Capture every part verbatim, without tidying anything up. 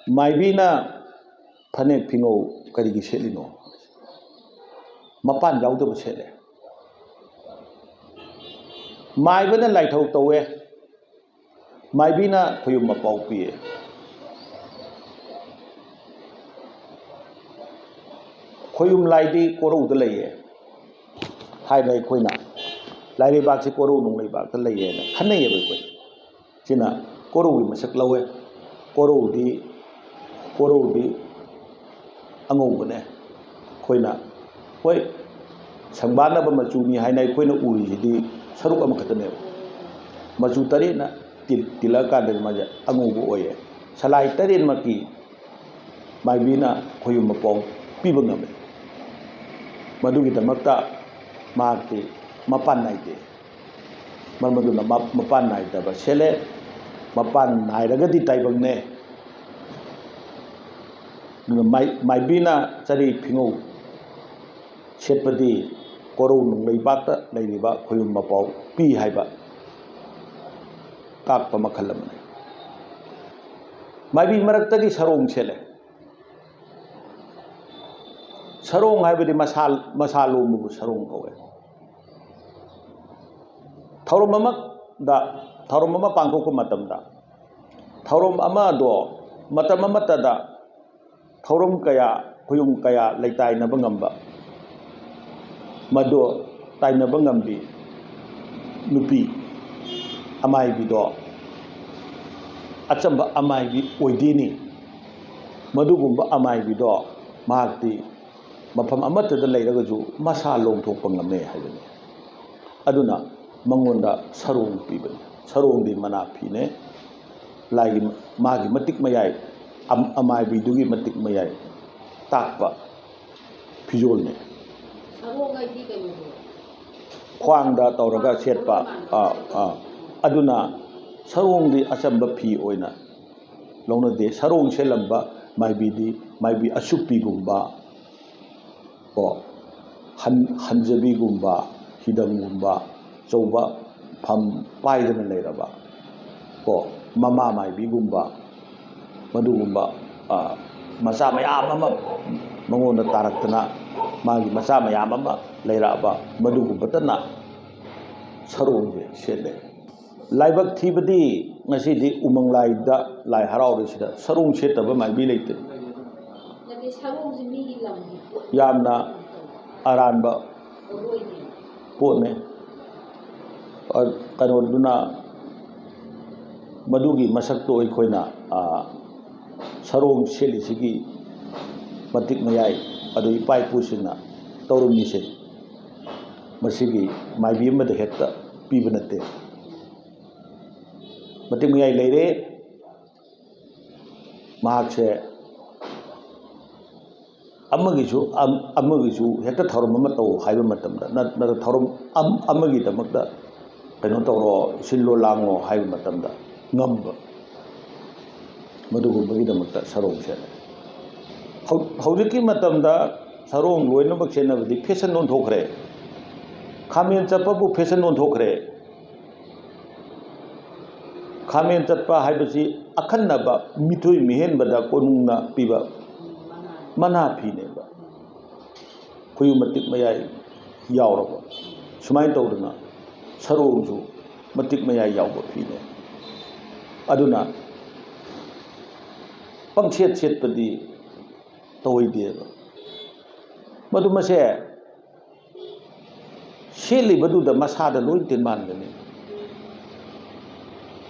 ꯃꯥꯏꯕꯤꯅ ꯐꯅꯦꯛ ꯐꯤꯉꯧ ꯀꯔꯤꯒꯤ ꯁꯦꯠꯂꯤꯅꯣ? ꯃꯄꯥꯟ ꯌꯥꯎꯗꯕ ꯁꯦꯠꯂꯦ꯫ ꯃꯥꯏꯕꯅ ꯂꯥꯏꯊꯧ ꯇꯧꯋꯦ, ꯃꯥꯏꯕꯤꯅ ꯈꯣꯌꯨꯝ ꯃꯄꯥꯎ ꯄꯤꯌꯦ꯫ ꯈꯣꯌꯨꯝ ꯂꯥꯏꯗꯤ ꯀꯣꯔꯧꯗ ꯂꯩꯌꯦ ꯍꯥꯏꯅ ꯑꯩꯈꯣꯏꯅ, ꯂꯥꯏꯔꯩꯕꯥꯛꯁꯤ ꯀꯣꯔꯧ ꯅꯨꯡ ꯂꯩꯕꯥꯛꯇ ꯂꯩꯌꯦꯅ ꯈꯟꯅꯩꯌꯦꯕ ꯑꯩꯈꯣꯏ꯫ ꯁꯤꯅ ꯀꯣꯔꯧꯒꯤ ꯃꯁꯛ ꯂꯧꯋꯦ꯫ ꯀꯣꯔꯧꯗꯤ, ꯀꯣꯔꯧꯗꯤ ꯑꯉꯧꯕꯅꯦ꯫ ꯑꯩꯈꯣꯏꯅ, ꯍꯣꯏ, ꯁꯪꯕꯥꯟꯅꯕ ꯃꯆꯨꯅꯤ ꯍꯥꯏꯅ ꯑꯩꯈꯣꯏꯅ ꯎꯔꯤꯁꯤꯗꯤ ꯁꯔꯨꯛ ꯑꯃꯈꯛꯇꯅꯦꯕ꯫ ꯃꯆꯨ ꯇꯔꯦꯠꯅ ꯇꯤꯜ-, ꯇꯤꯜꯂꯛꯑꯀꯥꯟꯗꯗꯤ ꯃꯥꯁꯦ ꯑꯉꯧꯕ ꯑꯣꯏꯌꯦ꯫ ꯁꯂꯥꯏ ꯇꯔꯦꯠꯃꯛꯀꯤ ꯃꯥꯏꯕꯤꯅ ꯈꯣꯌꯨꯝ ꯃꯄꯥꯎ ꯄꯤꯕ ꯉꯝꯃꯤ꯫ ꯃꯗꯨꯒꯤꯗꯃꯛꯇ ꯃꯍꯥꯛꯇꯤ ꯃꯄꯥꯟ ꯅꯥꯏꯗꯦ꯫ ꯃꯔꯝ ꯑꯗꯨꯅ ꯃ-, ꯃꯄꯥꯟ ꯅꯥꯏꯗꯕ ꯁꯦꯠꯂꯦ꯫ ꯃꯄꯥꯟ ꯅꯥꯏꯔꯒꯗꯤ ꯇꯥꯏꯕꯪꯅꯦ꯫ ꯑꯗꯨꯅ ꯃꯥꯏ-, ꯃꯥꯏꯕꯤꯅ ꯆꯔꯤ ꯐꯤꯉꯧ ꯁꯦꯠꯄꯗꯤ ꯀꯣꯔꯧ ꯅꯨꯡ ꯂꯩꯕꯥꯛꯇ ꯂꯩꯔꯤꯕ ꯈꯣꯌꯨꯝ ꯃꯄꯥꯎ ꯄꯤ ꯍꯥꯏꯕ ꯇꯥꯛꯄ ꯃꯈꯜ ꯑꯃꯅꯤ꯫ ꯃꯥꯏꯕꯤ ꯃꯔꯛꯇꯒꯤ ꯁꯔꯣꯡ ꯁꯦꯠꯂꯦ꯫ ꯁꯔꯣꯡ ꯍꯥꯏꯕꯗꯤ ꯃꯁꯥ, ꯃꯁꯥ ꯂꯣꯝꯕꯕꯨ ꯁꯔꯣꯡ ꯀꯧꯋꯦ꯫ ꯊꯧꯔꯝ ꯑꯃꯗ, ꯊꯧꯔꯝ ꯑꯃ ꯄꯥꯡꯊꯣꯛꯄ ꯃꯇꯝꯗ, ꯊꯧꯔꯝ ꯑꯃꯗꯣ ꯃꯇꯝ ꯑꯃꯠꯇꯗ ꯊꯧꯔꯝ ꯀꯌꯥ, ꯈꯣꯌꯨꯝ ꯀꯌꯥ ꯂꯩꯇꯥꯏꯅꯕ ꯉꯝꯕ, ꯃꯗꯨ ꯇꯥꯏꯅꯕ ꯉꯝꯕꯤ ꯅꯨꯄꯤ ꯑꯃꯥꯏꯕꯤꯗꯣ ꯑꯆꯝꯕ ꯑꯃꯥꯏꯕꯤ ꯑꯣꯏꯗꯦꯅꯤ꯫ ꯃꯗꯨꯒꯨꯝꯕ ꯑꯃꯥꯏꯕꯤꯗꯣ ꯃꯍꯥꯛꯇꯤ ꯃꯐꯝ ꯑꯃꯠꯇꯗ ꯂꯩꯔꯒꯁꯨ ꯃꯁꯥ ꯂꯣꯡꯊꯣꯛꯄ ꯉꯝꯃꯦ ꯍꯥꯏꯕꯅꯤ꯫ ꯑꯗꯨꯅ ꯃꯉꯣꯟꯗ ꯁꯔꯣꯡ ꯄꯤꯕꯅꯤ꯫ ꯁꯔꯣꯡꯗꯤ ꯃꯅꯥ ꯐꯤꯅꯦ꯫ ꯂꯥꯏꯒꯤ ꯃꯥꯒꯤ ꯃꯇꯤꯛ ꯃꯌꯥꯏ, ꯑꯝ-, ꯑꯃꯥꯏꯕꯤꯗꯨꯒꯤ ꯃꯇꯤꯛ ꯃꯌꯥꯏ ꯇꯥꯛꯄ ꯐꯤꯖꯣꯜꯅꯦ꯫ ꯁꯔꯣꯡ ꯍꯥꯏꯗꯤ ꯀꯩꯅꯣꯗꯨꯔꯣ? ꯈ꯭ꯋꯥꯡꯗ ꯇꯧꯔꯒ ꯁꯦꯠꯄ꯫ ꯑꯥ, ꯑꯥ꯫ ꯑꯗꯨꯅ ꯁꯔꯣꯡꯗꯤ ꯑꯆꯝꯕ ꯐꯤ ꯑꯣꯏꯅ ꯂꯧꯅꯗꯦ꯫ ꯁꯔꯣꯡ ꯁꯦꯠꯂꯝꯕ ꯃꯥꯏꯕꯤꯗꯤ ꯃꯥꯏꯕꯤ ꯑꯁꯨꯞꯄꯤꯒꯨꯝꯕ, ꯀꯣ, ꯍꯟ-, ꯍꯟꯖꯕꯤꯒꯨꯝꯕ, ꯍꯤꯗꯝꯒꯨꯝꯕ ꯑꯆꯧꯕ ꯐꯝ ꯄꯥꯏꯗꯅ ꯂꯩꯔꯕ, ꯀꯣ, ꯃꯃꯥ ꯃꯥꯏꯕꯤꯒꯨꯝꯕ, ꯃꯗꯨꯒꯨꯝꯕ ꯃꯆꯥ ꯃꯌꯥꯝ ꯑꯃ ꯃꯉꯣꯟꯗ ꯇꯥꯔꯛꯇꯅ, ꯃꯥꯒꯤ ꯃꯆꯥ ꯃꯌꯥꯝ ꯑꯃ ꯂꯩꯔꯛꯑꯕ ꯃꯗꯨꯒꯨꯝꯕꯇꯅ ꯁꯔꯣꯡꯁꯦ ꯁꯦꯠꯂꯦ꯫ ꯂꯥꯏꯕꯛ ꯊꯤꯕꯗꯤ ꯉꯁꯤꯗꯤ ꯎꯃꯪ ꯂꯥꯏꯗ ꯂꯥꯏ ꯍꯔꯥꯎꯔꯤꯁꯤꯗ ꯁꯔꯣꯡ ꯁꯦꯠꯇꯕ ꯃꯥꯏꯕꯤ ꯂꯩꯇꯦ꯫ ꯌꯥꯝꯅ ꯑꯔꯥꯟꯕ ꯄꯣꯠꯅꯤ꯫ ꯀꯩꯅꯣꯗꯨꯅ ꯃꯗꯨꯒꯤ ꯃꯁꯛꯇꯣ ꯑꯩꯈꯣꯏꯅ ꯁꯔꯣꯡ ꯁꯦꯠꯂꯤꯁꯤꯒꯤ ꯃꯇꯤꯛ ꯃꯌꯥꯏ ꯑꯗꯨ ꯏꯄꯥ ꯏꯄꯨꯁꯤꯡꯅ ꯇꯧꯔꯝꯃꯤꯁꯦ ꯃꯁꯤꯒꯤ ꯃꯥꯏꯕꯤ ꯑꯃꯗ ꯍꯦꯛꯇ ꯄꯤꯕ ꯅꯠꯇꯦ꯫ ꯃꯇꯤꯛ ꯃꯌꯥꯏ ꯂꯩꯔꯦ꯫ ꯃꯍꯥꯛꯁꯦ ꯑꯃꯒꯤꯁꯨ ꯑꯃꯒꯤꯁꯨ ꯍꯦꯛꯇ ꯊꯧꯔꯝ ꯑꯃ ꯇꯧ ꯍꯥꯏꯕ ꯃꯇꯝꯗ, ꯅꯠꯇ꯭ꯔꯒ ꯊꯧꯔꯝ ꯑꯃꯒꯤꯗꯃꯛꯇ ꯀꯩꯅꯣ ꯇꯧꯔꯣ, ꯁꯤꯜꯂꯣ ꯂꯥꯡꯉꯣ ꯍꯥꯏꯕ ꯃꯇꯝꯗ ꯉꯝꯕ, ꯃꯗꯨꯒꯨꯝꯕꯒꯤꯗꯃꯛꯇ ꯁꯔꯣꯡ ꯁꯦꯠꯂꯦ꯫ ꯍꯧꯖꯤꯛꯀꯤ ꯃꯇꯝꯗ ꯁꯔꯣꯡ ꯂꯣꯏꯅꯃꯛ ꯁꯦꯠꯅꯕꯗꯤ ꯐꯦꯁꯟ ꯑꯣꯟꯊꯣꯛꯈ꯭ꯔꯦ꯫ ꯈꯥꯃꯦꯟ ꯆꯠꯄꯕꯨ ꯐꯦꯁꯟ ꯑꯣꯟꯊꯣꯛꯈ꯭ꯔꯦ꯫ ꯈꯥꯃꯦꯟ ꯆꯠꯄ ꯍꯥꯏꯕꯁꯤ ꯑꯈꯟꯅꯕ ꯃꯤꯊꯣꯏ ꯃꯤꯍꯦꯟꯕꯗ ꯀꯣꯅꯨꯡꯅ ꯄꯤꯕ ꯃꯅꯥ ꯐꯤꯅꯦꯕ꯫ ꯈꯨꯌꯨꯝ ꯃꯇꯤꯛ ꯃꯌꯥꯏ ꯌꯥꯎꯔꯕ, ꯁꯨꯃꯥꯏꯅ ꯇꯧꯗꯅ ꯁꯔꯣꯡꯁꯨ ꯃꯇꯤꯛ ꯃꯌꯥꯏ ꯌꯥꯎꯕ ꯐꯤꯅꯦ꯫ ꯑꯗꯨꯅ ꯄꯪꯁꯦꯠ ꯁꯦꯠꯄꯗꯤ ꯇꯧꯍꯩꯗꯦꯕ꯫ ꯃꯗꯨ ꯃꯁꯦ ꯁꯦꯠꯂꯤꯕꯗꯨꯗ ꯃꯁꯥꯗ ꯂꯣꯏ ꯇꯤꯟ ꯃꯥꯟꯒꯅꯤ꯫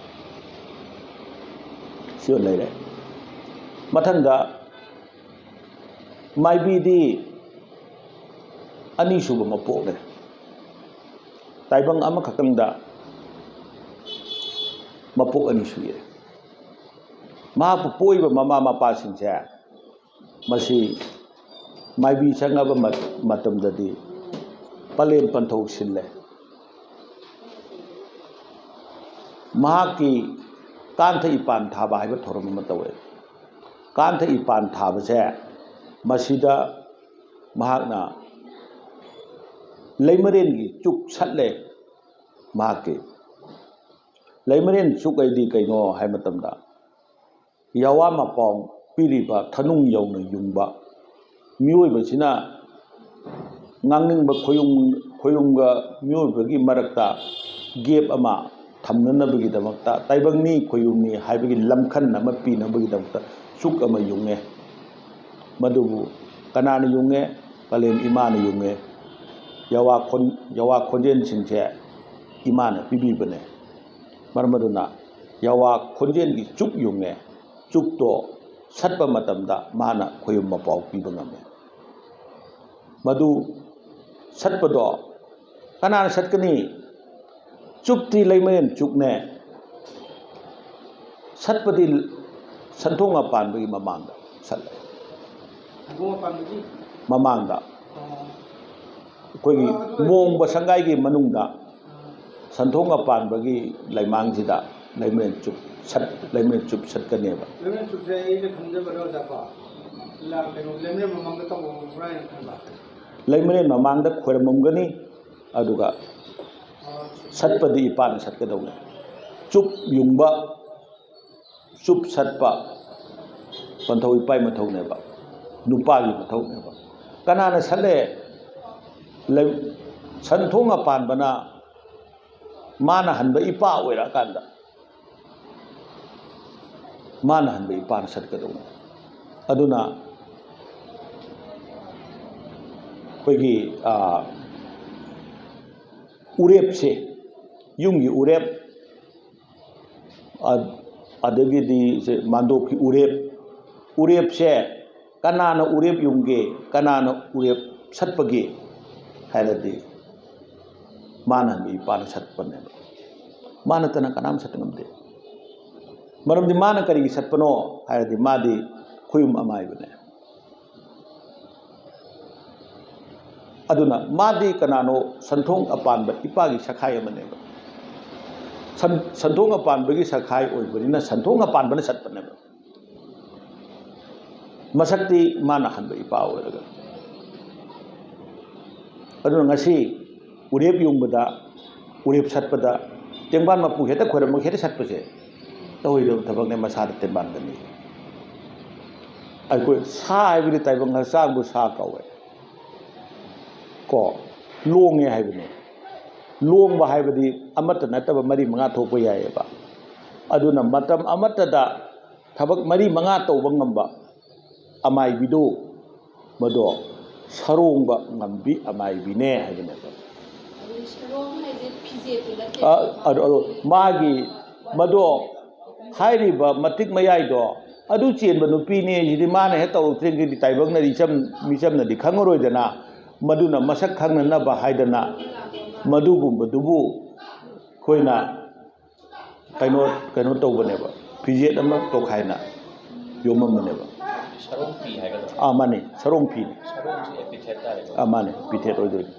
ꯁꯤ ꯂꯩꯔꯦ꯫ ꯃꯊꯪꯗ ꯃꯥꯏꯕꯤꯗꯤ ꯑꯅꯤꯁꯨꯕ ꯃꯄꯣꯛꯅꯦ꯫ ꯇꯥꯏꯕꯪ ꯑꯃꯈꯛꯇꯪꯗ ꯃꯄꯣꯛ ꯑꯅꯤ ꯁꯨꯏꯌꯦ꯫ ꯃꯍꯥꯛꯄꯨ ꯄꯣꯛꯏꯕ ꯃꯃꯥ ꯃꯄꯥꯁꯤꯡꯁꯦ ꯃꯁꯤ ꯃꯥꯏꯕꯤ ꯆꯪꯉꯕ ꯃꯇꯝꯗꯗꯤ ꯄꯂꯦꯟ ꯄꯟꯊꯧ ꯁꯤꯜꯂꯦ꯫ ꯃꯍꯥꯛꯀꯤ ꯀꯥꯟꯊ ꯏꯄꯥꯟ ꯊꯥꯕ ꯍꯥꯏꯕ ꯊꯧꯔꯝ ꯑꯃ ꯇꯧꯋꯦ꯫ ꯀꯥꯟꯊ ꯏꯄꯥꯟ ꯊꯥꯕꯁꯦ ꯃꯁꯤꯗ ꯃꯍꯥꯛꯅ ꯂꯩꯃꯔꯦꯟꯒꯤ ꯆꯨꯛ ꯁꯠꯂꯦ꯫ ꯃꯍꯥꯛꯀꯤ ꯂꯩꯃꯔꯦꯟ ꯆꯨꯛ ꯍꯥꯏꯗꯤ ꯀꯩꯅꯣ ꯍꯥꯏ ꯃꯇꯝꯗ ꯌꯥꯋꯥ ꯃꯄꯥꯎ ꯄꯤꯔꯤꯕ ꯊꯅꯨꯡ ꯌꯧꯅ ꯌꯨꯡꯕ ꯃꯤꯑꯣꯏꯕꯁꯤꯅ ꯉꯥꯡꯅꯤꯡꯕ ꯈꯣꯌꯨꯝ ꯈꯣꯌꯨꯝꯒ ꯃꯤꯑꯣꯏꯕꯒꯤ ꯃꯔꯛꯇ gap ꯑꯃ ꯊꯝꯅꯅꯕꯒꯤꯗꯃꯛꯇ, ꯇꯥꯏꯕꯪꯅꯤ ꯈꯣꯌꯨꯝꯅꯤ ꯍꯥꯏꯕꯒꯤ ꯂꯝꯈꯟ ꯑꯃ ꯄꯤꯅꯕꯒꯤꯗꯃꯛꯇ ꯆꯨꯛ ꯑꯃ ꯌꯨꯡꯉꯦ꯫ ꯃꯗꯨꯕꯨ ꯀꯅꯥꯅ ꯌꯨꯡꯉꯦ? ꯀꯥꯂꯦꯟ ꯏꯃꯥꯅ ꯌꯨꯡꯉꯦ꯫ ꯌꯥꯋꯥ ꯈꯣꯟ ꯌꯥꯋꯥ ꯈꯣꯟꯖꯦꯜꯁꯤꯡꯁꯦ ꯏꯃꯥꯅ ꯄꯤꯕꯤꯕꯅꯦ꯫ ꯃꯔꯝ ꯑꯗꯨꯅ ꯌꯥꯋꯥ ꯈꯣꯟꯖꯦꯜꯒꯤ ꯆꯨꯛ ꯌꯨꯡꯉꯦ꯫ ꯆꯨꯛꯇꯣ ꯁꯠꯄ ꯃꯇꯝꯗ ꯃꯥꯅ ꯈꯣꯌꯨꯝ ꯃꯄꯥꯎ ꯄꯤꯕ ꯉꯝꯃꯦ꯫ ꯃꯗꯨ ꯁꯠꯄꯗꯣ ꯀꯅꯥꯅ ꯁꯠꯀꯅꯤ? ꯆꯨꯛꯇꯤ ꯂꯩꯃꯔꯦꯟ ꯆꯨꯛꯅꯦ꯫ ꯁꯠꯄꯗꯤ ꯁꯟꯊꯣꯡ ꯃꯄꯥꯟꯕꯒꯤ ꯃꯃꯥꯡꯗ ꯁꯠꯂꯦ꯫ ꯁꯪꯒꯣꯝ ꯃꯄꯥꯟꯕꯒꯤ ꯃꯃꯥꯡꯗ ꯑꯣ, ꯑꯩꯈꯣꯏꯒꯤ ꯑꯗꯨ ꯑꯣꯏꯔꯗꯤ ꯃꯣꯡꯕ ꯁꯪꯒꯥꯏꯒꯤ ꯃꯅꯨꯡꯗ ꯑꯥ, ꯁꯟꯊꯣꯡ ꯃꯄꯥꯟꯕꯒꯤ ꯂꯩꯃꯥꯡꯁꯤꯗ ꯂꯩꯃꯔꯦꯟ ꯆꯨꯞ ꯁꯠ ꯂꯩꯃꯔꯦꯟ ꯆꯨꯞ ꯁꯠꯀꯅꯦꯕ꯫ ꯂꯩꯃꯔꯦꯟ ꯆꯨꯞꯁꯦ ꯑꯩꯅ ꯈꯟꯖꯕꯗ ꯑꯣꯖꯥꯀꯣ, ꯂꯥ-, ꯀꯩꯅꯣ, ꯂꯩꯃꯔꯦꯟ ꯃꯃꯥꯡꯗ ꯇꯧꯔꯝꯕ꯭ꯔꯥ ꯍꯥꯏꯅ ꯈꯟꯕ꯫ ꯂꯩꯃꯔꯦꯟ ꯃꯃꯥꯡꯗ ꯈꯣꯏꯔꯝꯃꯝꯒꯅꯤ, ꯑꯗꯨꯒ ꯑꯥ, ꯁꯠꯄꯗꯤ ꯏꯄꯥꯅ ꯁꯠꯀꯗꯧꯅꯦ꯫ ꯆꯨꯞ ꯌꯨꯡꯕ, ꯆꯨꯞ ꯁꯠꯄ ꯄꯟꯊꯧ ꯏꯄꯥꯒꯤ ꯃꯊꯧꯅꯦꯕ, ꯅꯨꯄꯥꯒꯤ ꯃꯊꯧꯅꯦꯕ꯫ ꯀꯅꯥꯅ ꯁꯠꯂꯦ? ꯂꯩ-, ꯁꯟꯊꯣꯡ ꯃꯄꯥꯟꯕꯅ ꯃꯥꯅ ꯍꯟꯕ ꯏꯄꯥ ꯑꯣꯏꯔꯛꯑꯀꯥꯟꯗ ꯃꯥꯅ ꯍꯟꯕ ꯏꯄꯥꯅ ꯁꯠꯀꯗꯧꯅꯤ꯫ ꯑꯗꯨꯅ ꯑꯩꯈꯣꯏꯒꯤ, ꯑꯥ, ꯎꯔꯦꯞꯁꯦ, ꯌꯨꯝꯒꯤ ꯎꯔꯦꯞ, ꯑ-, ꯑꯗꯒꯤꯗꯤ ꯁꯦ ꯃꯥꯟꯗꯣꯞꯀꯤ ꯎꯔꯦꯞ, ꯎꯔꯦꯞꯁꯦ ꯀꯅꯥꯅ ꯎꯔꯦꯞ ꯌꯨꯡꯒꯦ, ꯀꯅꯥꯅ ꯎꯔꯦꯞ ꯁꯠꯄꯒꯦ ꯍꯥꯏꯔꯗꯤ ꯃꯥꯅ ꯍꯟꯕ ꯏꯄꯥꯅ ꯁꯠꯄꯅꯦꯕ꯫ ꯃꯥ ꯅꯠꯇꯅ ꯀꯅꯥꯝ ꯁꯠꯄ ꯉꯝꯗꯦ꯫ ꯃꯔꯝꯗꯤ ꯃꯥꯅ ꯀꯔꯤꯒꯤ ꯁꯠꯄꯅꯣ ꯍꯥꯏꯔꯗꯤ ꯃꯥꯗꯤ ꯈꯣꯌꯨꯝ ꯑꯃꯥꯏꯕꯅꯦ꯫ ꯑꯗꯨꯅ ꯃꯥꯗꯤ ꯀꯅꯥꯅꯣ? ꯁꯟꯊꯣꯡ ꯑꯄꯥꯟꯕ ꯏꯄꯥꯒꯤ ꯁꯈꯥꯏ ꯑꯃꯅꯦꯕ꯫ ꯁꯟ-, ꯁꯟꯊꯣꯡ ꯑꯄꯥꯟꯕꯒꯤ ꯁꯈꯥꯏ ꯑꯣꯏꯕꯅꯤꯅ ꯁꯟꯊꯣꯡ ꯑꯄꯥꯟꯕꯅ ꯁꯠꯄꯅꯦꯕ꯫ ꯃꯁꯛꯇꯤ ꯃꯥꯅ ꯍꯟꯕ ꯏꯄꯥ ꯑꯣꯏꯔꯒ꯫ ꯑꯗꯨꯅ ꯉꯁꯤ ꯎꯔꯦꯞ ꯌꯨꯡꯕꯗ, ꯎꯔꯦꯞ ꯁꯠꯄꯗ ꯇꯦꯡꯕꯥꯟ ꯃꯄꯨ ꯍꯦꯛꯇ ꯈꯣꯏꯔꯝꯃꯒ ꯍꯦꯛꯇ ꯁꯠꯄꯁꯦ, ꯇꯧꯔꯣꯏꯗꯕ ꯊꯕꯛꯅꯦ, ꯃꯁꯥꯗ ꯇꯦꯟꯕꯥꯟꯒꯅꯤ꯫ ꯑꯩꯈꯣꯏ ꯁꯥ ꯍꯥꯏꯕꯗꯤ ꯇꯥꯏꯕꯪ ꯍꯛꯆꯥꯡꯕꯨ ꯁꯥ ꯀꯧꯋꯦ꯫ ꯀꯣ, ꯂꯣꯡꯉꯦ ꯍꯥꯏꯕꯅꯦ꯫ ꯂꯣꯡꯕ ꯍꯥꯏꯕꯗꯤ ꯑꯃꯠꯇ ꯅꯠꯇꯕ ꯃꯔꯤ ꯃꯉꯥ ꯊꯣꯛꯄ ꯌꯥꯏꯑꯕ꯫ ꯑꯗꯨꯅ ꯃꯇꯝ ꯑꯃꯠꯇꯗ ꯊꯕꯛ ꯃꯔꯤ ꯃꯉꯥ ꯇꯧꯕ ꯉꯝꯕ ꯑꯃꯥꯏꯕꯤꯗꯨ, ꯃꯗꯣ ꯁꯔꯣꯡꯕ ꯉꯝꯕꯤ ꯑꯃꯥꯏꯕꯤꯅꯦ ꯍꯥꯏꯕꯅꯦꯕ꯫ ꯑꯗꯨꯗꯤ ꯁꯔꯣꯡ ꯍꯥꯏꯁꯦ ꯐꯤꯖꯦꯠꯇꯨ ꯅꯠꯇꯦ꯫ ꯑ, ꯑꯗꯣ, ꯑꯗꯣ ꯃꯥꯒꯤ, ꯃꯗꯣ ꯍꯥꯏꯔꯤꯕ ꯃꯇꯤꯛ ꯃꯌꯥꯏꯗꯣ, ꯑꯗꯨ ꯆꯦꯟꯕ ꯅꯨꯄꯤꯅꯦ ꯁꯤꯗꯤ ꯃꯥꯅ ꯍꯦꯛ ꯇꯧꯔꯛꯇ꯭ꯔꯤꯉꯩꯗꯤ ꯇꯥꯏꯕꯪꯅ ꯏꯆꯝ, ꯃꯤꯆꯝꯅꯗꯤ ꯈꯪꯉꯔꯣꯏꯗꯅ꯫ ꯃꯗꯨꯅ ꯃꯁꯛ ꯈꯪꯅꯅꯕ ꯍꯥꯏꯗꯅ ꯃꯗꯨꯒꯨꯝꯕꯗꯨꯕꯨ ꯑꯩꯈꯣꯏꯅ ꯀꯩꯅꯣ, ꯀꯩꯅꯣ ꯇꯧꯕꯅꯦꯕ, ꯐꯤꯖꯦꯠ ꯑꯃ ꯇꯣꯈꯥꯏꯅ ꯌꯣꯝꯃꯝꯕꯅꯦꯕ꯫ ꯁꯔꯣꯡ ꯐꯤ ꯍꯥꯏꯒꯗ꯭ꯔꯥ? ꯑꯥ, ꯃꯥꯅꯤ, ꯁꯔꯣꯡ ꯐꯤꯅꯤ꯫ ꯁꯔꯣꯡꯁꯦ epithet ꯇꯥꯔꯦꯀꯣ꯫ ꯑꯥ, ꯃꯥꯅꯤ, epithet ꯑꯣꯏꯗꯣꯏꯅꯤ꯫